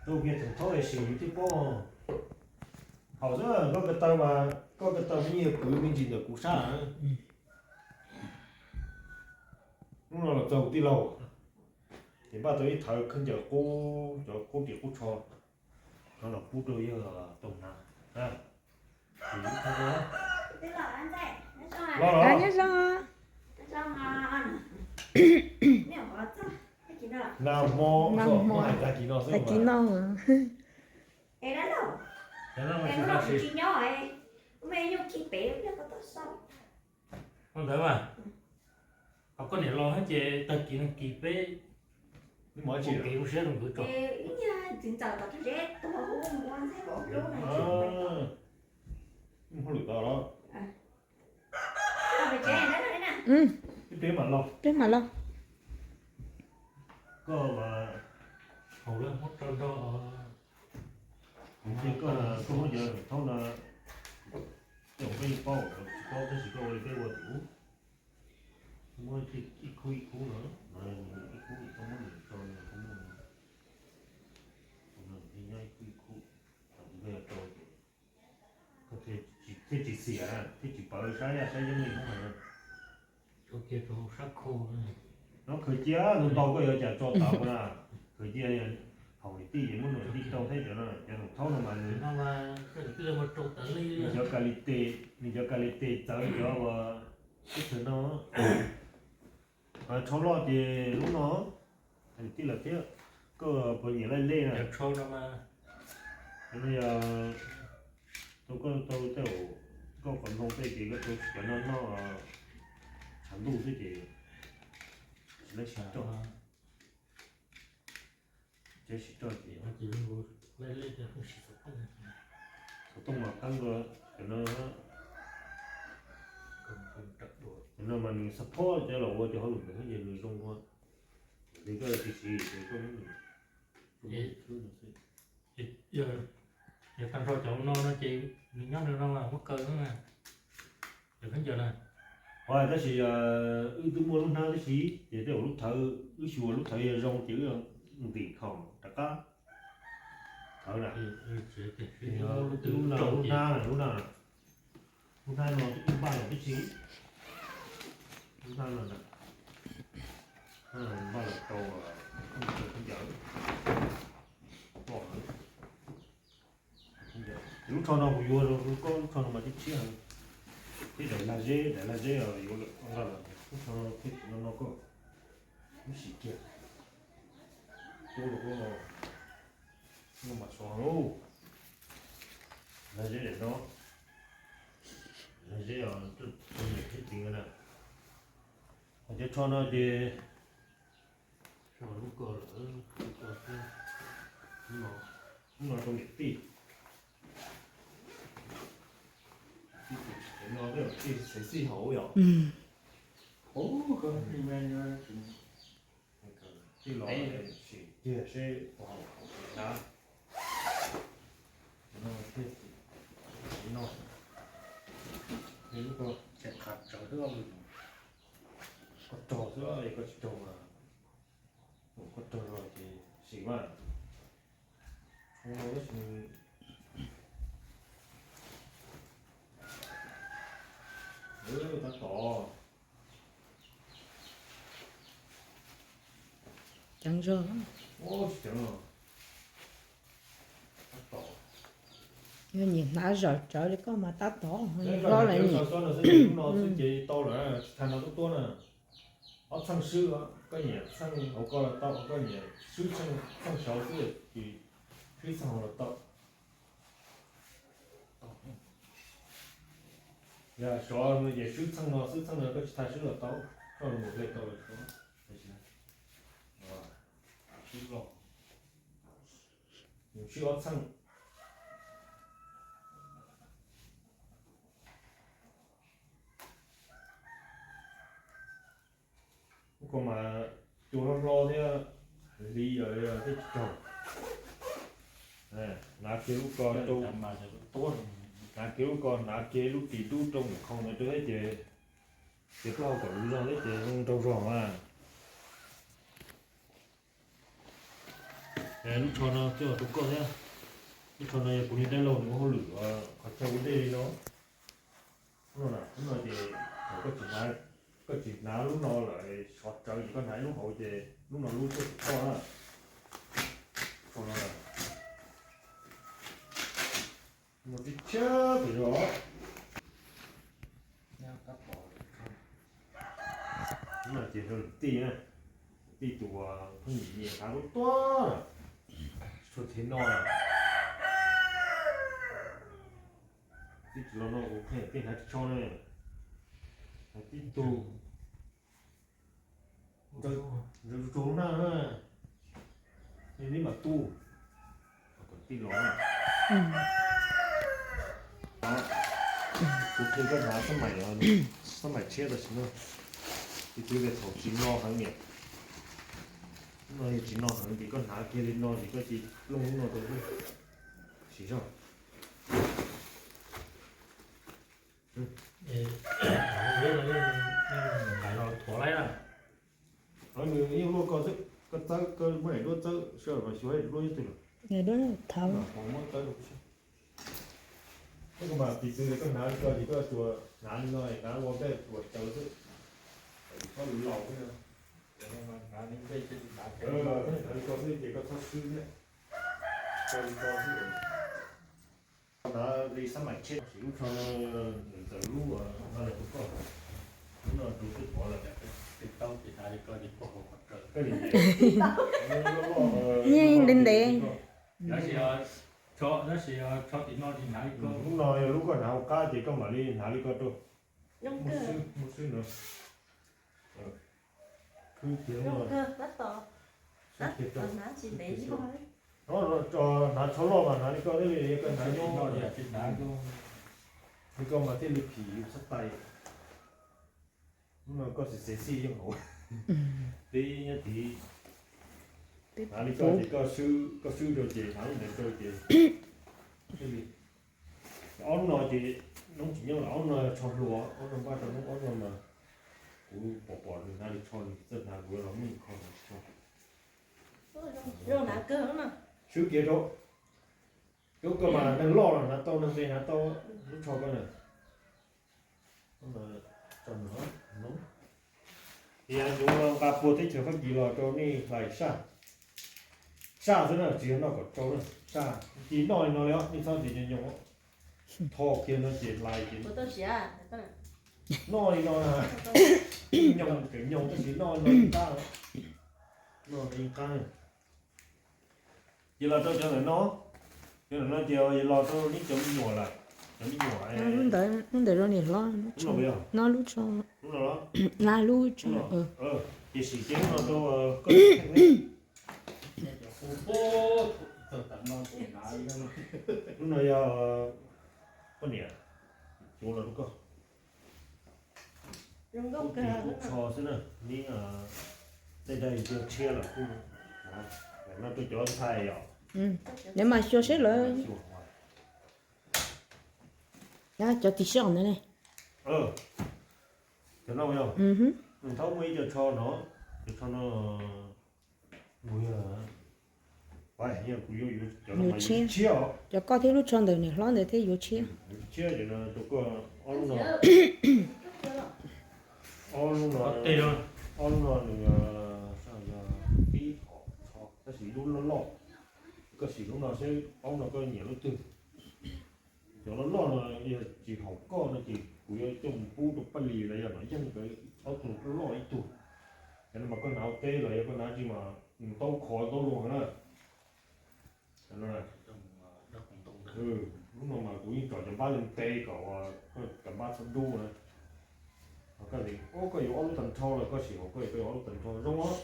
Tau kiag thaum thaub es sim yus thiaj paub. Haum xwb, koj ko taw mas, koj ko taw me nyuam kwv me ntsis ntawm kuv sab. Hnub no los txog kuv tij laug, ces npaj tau ib thawv khaub ncaws qub, cov qub ris qub tsho, no los pub rau yawg Toog hnav. Los los, nyob zoo. Nag hmo, nag hmo, tag kis no xwb, tag kis no. Ntawd mas, ho koj niam los ces tag kis no kis peb mus kev mus siab rau nkawd tso. Hauj lwm tau los. Peb mam los. Peb mam los. Koj mas haus lawm muab rau nrog. Kuv tias koj, koj muab cov thaub no, tej zaum koj yeej paub, tsis paub tab sis koj ua li peb ua tim ub. Muab ib khub ib khub no, ib khub koj muab nws tso nws, koj muab, nws thiaj nyob ib khub ib khub, thaum koj yuav rau ces koj thiaj tsis xiam, thiaj tsis pawv saib yaj saib yeeb li hnub no. Nyob khaws cia, tus ntau koj yuav cas tso tawv na, khaws cia haus niam tij ces muab niam tij rau thiab cov no, cov thaub no mas nws, nws cov ka li tes, nws cov ka li tes txawv li cov uas teb chaws no. Rho loj ces lub no, niam tij lawm thiab, koj puas nyiam laij lej na? Cov no yog tau koj tau tej, koj qhov ntoo tej ces koj tau cov no noj tshav ntuj xwb ces tsis laib siv roj. Tsis laib siv roj ces xov tooj mas qeeb dua cov no. Cov no mas nws support cov los ua cov hauj lwm ntawd thiab ces nws zoo dua. Yog koj tsis siv ces koj muab nws, yog tag nrho cov no no ces nws nyob nws no mas muab kaw xwb na. Cov khaub ncaws na. Tab sis wb twb muaj lub hnab tib si ces tej zaum lub thawv, wb xyuas lub thawv yog zoo ces wb ntim khoom rov qab. Thawv na, lub hnab, lub hnab, lub hnab no twb npaj los tib si. Lub hnab no na, npaj los rau khaub ncaws. Lub tsho no kuv yuav rau koj, lub tsho no mas tib tshiab heev. Tib daim lag zeb, daim lag zeb yuav lawm, lub tsho no thiaj tsis no no koj. Lub sim kiag. Kub los kub no, no mas sov lauj. Lag zeb daim no, lag zeb os, rau niam thiab txiv na. Ho cov tsho no ces lub ko lawm, lub ko xwb, lub no rau niam tij. Tij no tej tij xev xij hauv yom. Tij los sim kiag seb puas haum, haum tsis haum. No thiaj tsis no. Lub ko tseem qhav tsawv xwb, koj rog xwb, koj tsis rog mas, koj rog los ces sim mas. Tab tom. Ceev zog. Yog nyiam hnav zom tsawv li koj mas tab tom, hlob lawm nyiam. Ces tau lawm, tsis tas no tuab tuab na. Ob txheej swb, koj nyiam txheej hauv ko los tau, koj nyiam swb txheej saud xwb ces swb txheej hauv los tau. Yog sov no ces swb txheej no, swb txheej no, koj tsis tas swb los tau, koj mus hle tau los sov. Swb ob txheej. Ub, ko mas cua hlob hlob thiab, hliv yog thiab tsis raug. Hnav kiag lub ko rau, hnav kiag lub ko, hnav kiag lub ris dub rau mus khoo ntawd rau thiab ces Ces koj haus kom zoo thiab ces zoo nraug zog mas. Lub tsho no coj rau koj thiab. Lub tsho no yog kuv niag dab laug nws ua hauj lwm qhov chaw ua dej li no. Lub no ces thaum koj tsis hnav lub no lawm sov tsawv ces koj hnav ib lub hauv ces lub no lub tuaj tsis toj na. Tsho no no tib tshiab pem zos. Lub no ces rau niam tij na, niam tij tus pheej nyiam nyiam hnav lub tuaj, tshuav txiv no. Tib tsis los no kuv pheej niam tij hnav tsis tsho na, hnav tib tug. Ntawd tsuag na, neb mam tu kom tij los. Kuv qhia koj hnav xab maim, xab maim tshiab tam sim no. Ib tug tias thaum tsis no heev niam, no yog tsis no heev ces koj hnav kiag li no ces koj cia li plooj lub no rau xwb. Siv zog. Nws yeej luaj koj xwb, koj txawb, koj muab daim duab txawb seb mas xyov daim duab nyob twg lawm. Daim duab thawv. Muab txawb rau. Koj mas piv txwv koj hnav li ko ces koj tsuas hnav li no, hnav ua ntej tsuas tsawv xwb. Txhob laus xwb. Hnav li ko xwb ces koj txhob swb thiab. Koj li ko xwb. Hnav li xab maim tshiab, siv lub tsho ntawm lub no los rau koj, lub no rau twb pov lawm. Tau ces hnav li ko ces pov hauv qhov raws. Yeej ntev ntev. Tab sis, tab sis tsho tim no ces hnav li ko. Lub no yog lub koj hnav hauv qab ces koj mam li hnav li ko rau. Mus xwb no. Khwb kiag lub no. Hnav tsho loj mas hnav li ko thiaj li koj hnav nyob, li ko mas thiaj li phim yus xab tais. Lub no koj xav xav xij yeej hauv. Peb nyob tid, hnav li ko ces koj swb rau ces hnav lub ntawd rau ces thiaj li. Ob lub no ces noob tsis nyob lawm, ob lub no tsho hluas, ob lub no npaj rau noob, ob lub no mas kuv pom pom nws hnav li tsho nws tsis txawj hnav, kuv yuav los muab nws kho hnav tsho. Swb kiag rau. Lub koj mas neeg loj los hnav tau, neeg me hnav tau lub tsho koj na. Tias yuav nqa puag teb chaws Fab Kis los rau nej hlais saj, saj xwb na, tsis yog noj kom tsau na, saj. Cia noj li no li os, nej txhob tias nyoos nyoos, tho kiag no ces hlais ces noj li no na. Nyoos tseem nyoos tab sis noj li no yeej qab, noj li yeej qab. Ces los rau cov ntawm no, cov ntawm no ces los rau nej cov me nyuam lawm, cov me nyuam. Lub ntawd, lub ntawd rau niam hlob, lub tsho, no lub tsho, lub no, lub tsho. Ces sim kiag lub no rau koj. Lub no yog poj niam, cuv los rau koj. Kuv tsho xwb na, neb tej dab tig tshiab lawm kuj, no rau cov ntxhais yom. Neb mas xyuas seb lawv, cov tig sij hawm ntawd ne. Cov no yog, thaum muaj ib co tsho no, cov tsho no yuav tshiab, cov koj thiab lub tsho ntawm niam hlob ntawd thiab yuav tshiab. Yuav tshiab ces no rau koj ob lub no, ob lub no, ob lub no nws yog ib hom tsho tab sis lub loj loj, koj sim lub no seb ob lub no koj nyiam lub twg. Cov loj loj no yog tsis haum koj no ces kuv yuav coj mus pub rau Paj Lis los yog Nom Yeej nkawd ob tug loj loj ib tug. Cov no mas koj hnav ua teb los yog koj hnav tsi mas nws tau khov tau luag na. Lub no mas kuv yeej tsom cov npab ntev ntev kom koj cov npab txhob dub na. Koj yuav ob lub tag nrho los koj sim haum koj, koj yuav ob lub tag nrho zoo os.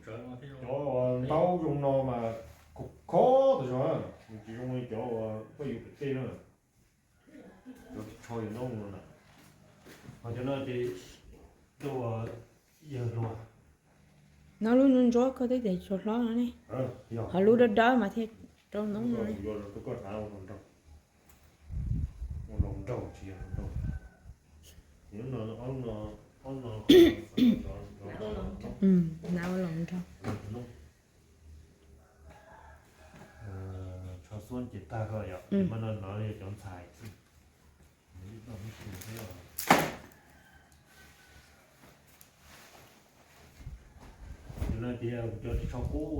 Cov ntaub zoo no mas khov khov tas zog, nws tsis zoo li cov uas koj yuav pem tej na. Cov tsho yog ntaub no na, ho cov no ces cov uas yawg hluas. No lub ntsuab koj twb tias tsho hlob no ne, ho lub dawb dawb mas thiaj rau ntaub no ne. Ua nraug, ua nraug, tsis yog ntaub. Ob no, ob no, ob no, na ua los nrog. Tsho xuab ces tag koj yom, mas no no yog cov ntxhais xwb. Cov no ces yog cov tsho qub,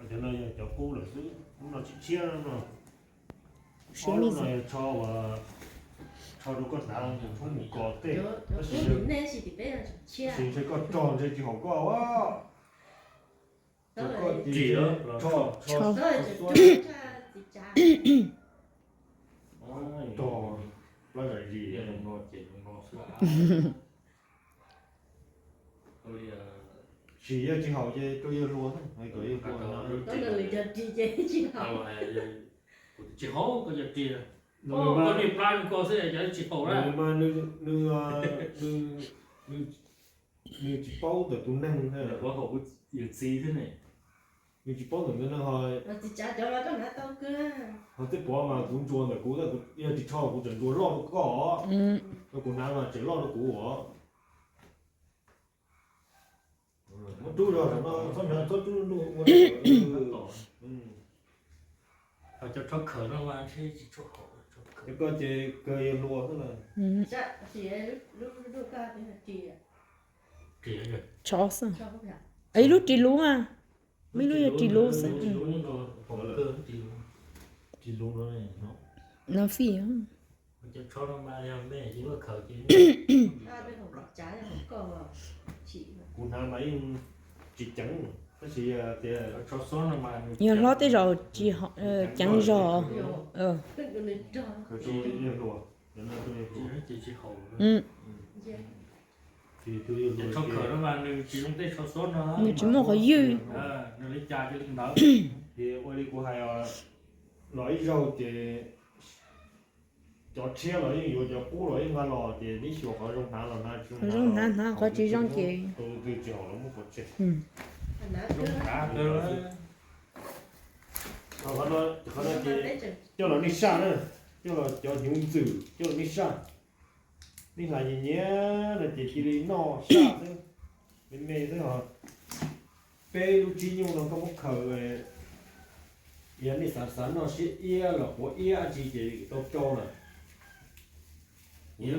cov no yog cov qub lawm xwb, lub no tshiab tshiab no. Ob lub no yog tsho uas tsho rau koj hnav los yog tsho mus kos tej, tab sis ntshe koj rog ntshe tsis haum koj. Koj ces tsho, tsho, rog, plab zam zis. Tsis yog tsis haum ces rau yawg hluas, kom yawg hluas no. Tsis haum, koj cov ris, koj niag plab ko xwb cov tsis haum na. Nws, nws, nws tsis paub ntawm tus neeg, yawg txiv thiab ne. Nws tsis paub ntawm tus neeg ho. Ho tej pov mas kuv ntsuas ntawm kuv, yog ris tsho kuv tseem ntsuas loj rau koj, kuv hnav mas tseem loj rau kuv os. Muab rub zog saum no, txhob hnav, txhob rub ntuj ua. Cov tsho khawm no mas ntshe tsis tshua haum. Koj ces kawg yawg hluas xwb na. Tsho xwb. Ib lub ris luv mas, muaj ib lub yog ris luv xwb. Ris luv no, no fij. Kuv hnav mas yeej tsis ceev, tab sis tias yog hlob tej zaum tsis ceev zog. Nws tsis muaj qhov ywj. Ua li kuv hais, los ib zaug ces cov tshiab los yeej yuav, cov qub los yeej nqa los, ces neb xyuas qhov zoo hnav los hnav, qhov zoo hnav hnav, qhov tsis zoo ces tsis haum los muab pov tseg. Qhov no ces coj los nej saj na, coj los cov hnyuv ntxwm coj los nej saj. Nej hlais nyias nyias no ces cia li noj saj xwb, me me xwb os. Peb lub tsib nyuj no koj muab khaws, yog nej xav xav noj siab iab los quav iab dab tsi ces tau rau lawm. Kuv yeej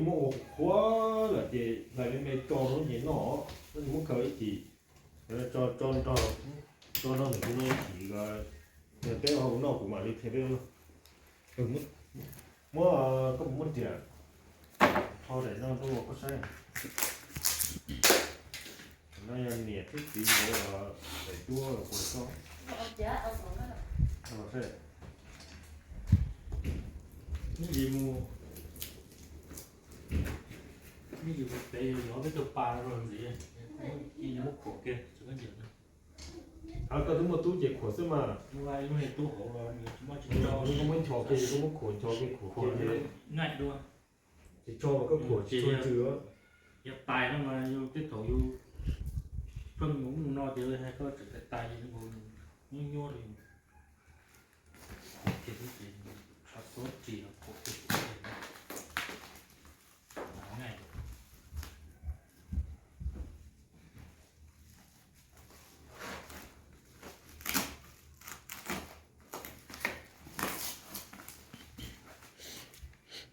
muab ua qhuav lawm ces hlais me me tso rau ces noj, koj muab khaws ib chim, tso nrog, tso nrog ntawm kuv no ib chim, peb ho noj kuv mam li qhia peb noj. Muab, koj puas muab riam rho daim no rau koj saib. No yog niam thiab txiv nkawd daim duab los puas txob. Neb tsis mus, neb tsis mus pem yuav peb tug pas los ntxiv, muab khuam kiag. Koj twb muaj tub ces khuam xwb mas. Koj muab nchos kiag, koj muab khuam nchos kiag, khuam kiag. Tsis tso mas koj khuam tsis tso ntsws. Yog tais no mas yus tej thaum yus pheej mus ub mus no ces hais koj tseem tais tais nyob nyuaj li. Tsho xuab ris khuam kiag.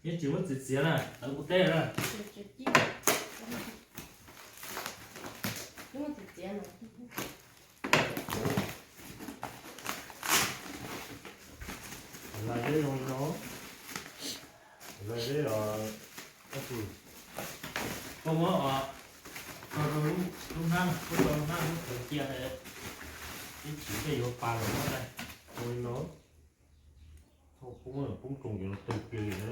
Neb tsis muab txiav txiav na, tawv kuv teb na. Hlais zeb zoo no, hlais zeb, koj muab, koj rau lub hnab, koj rau lub hnab lub khaws cia, ib chim tej yuav pa los muab tag. Ua li no, poob, poob tsoos ces no tawg kiag li na.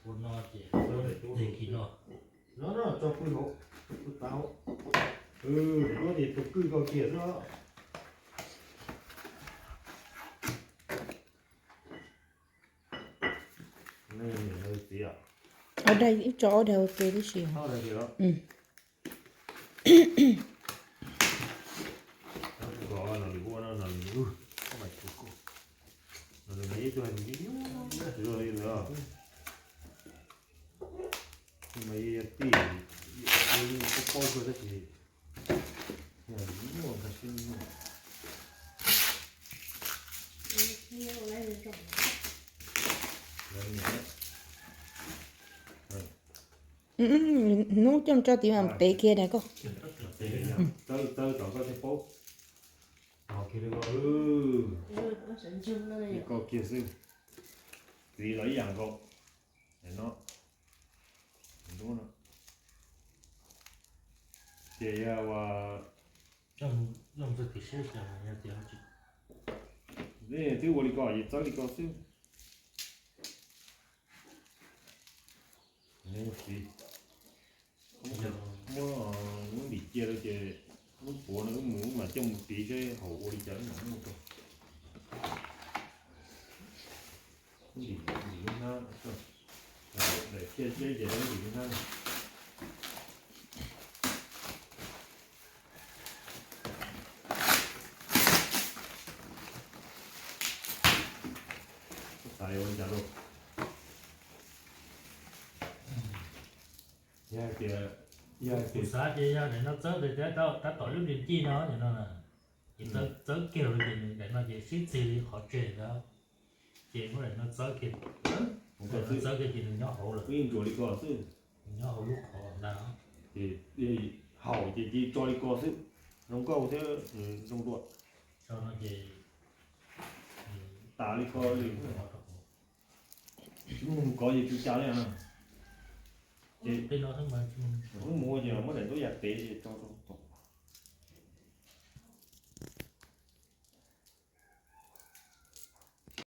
Ua no ces, no no tso pw hauv, pw tav hauv. Daim duab ces tus kwj koj kiag xwb. Txiv, ib tso ob daig ua ke tib si. Tsis zoo li ntawd. Mas yog tij, paub paub xwb tab sis nyuaj ntag sib nyuaj. Hnub coj tso tid mas pem kiag na koj. Txawb txawb kom koj thiaj paub. Koj kiag xwb, txiv los ib yam nkaus. No, ces yog ua, twb ua li ko ces txawb li ko xwb. Txiv, muab lub ntim cia rau ces lub puav no wb mus wb mam coj mus tiv seb haum ua li cas wb mam muab rau. Ntim, ntim lub hnab, daim thiaj seb ces rau ntim lub hnab. Xav ua li cas lauj? Yog hais tias, yog hais tias xav ces yog daim no txawb tias tab tom lub ntim ci no no, ces txawb kiag rau ces nws daim no ces sib txig li qhov tseg ntawd, ces muab daim no txawb kiag, txawb kiag ces nws nyob hauv lawm, ntsuas li ko xwb, nws nyob hauv lub qhov ntag. Ces haum ces cia tso li ko xwb, zoo nkauj thiab zoo dua. Tso no ces tas li ko li. Tsis muaj mus kov ces tsis ua cas li. Ces mus ua ces muab daim ntuab ya tev ces tso rau.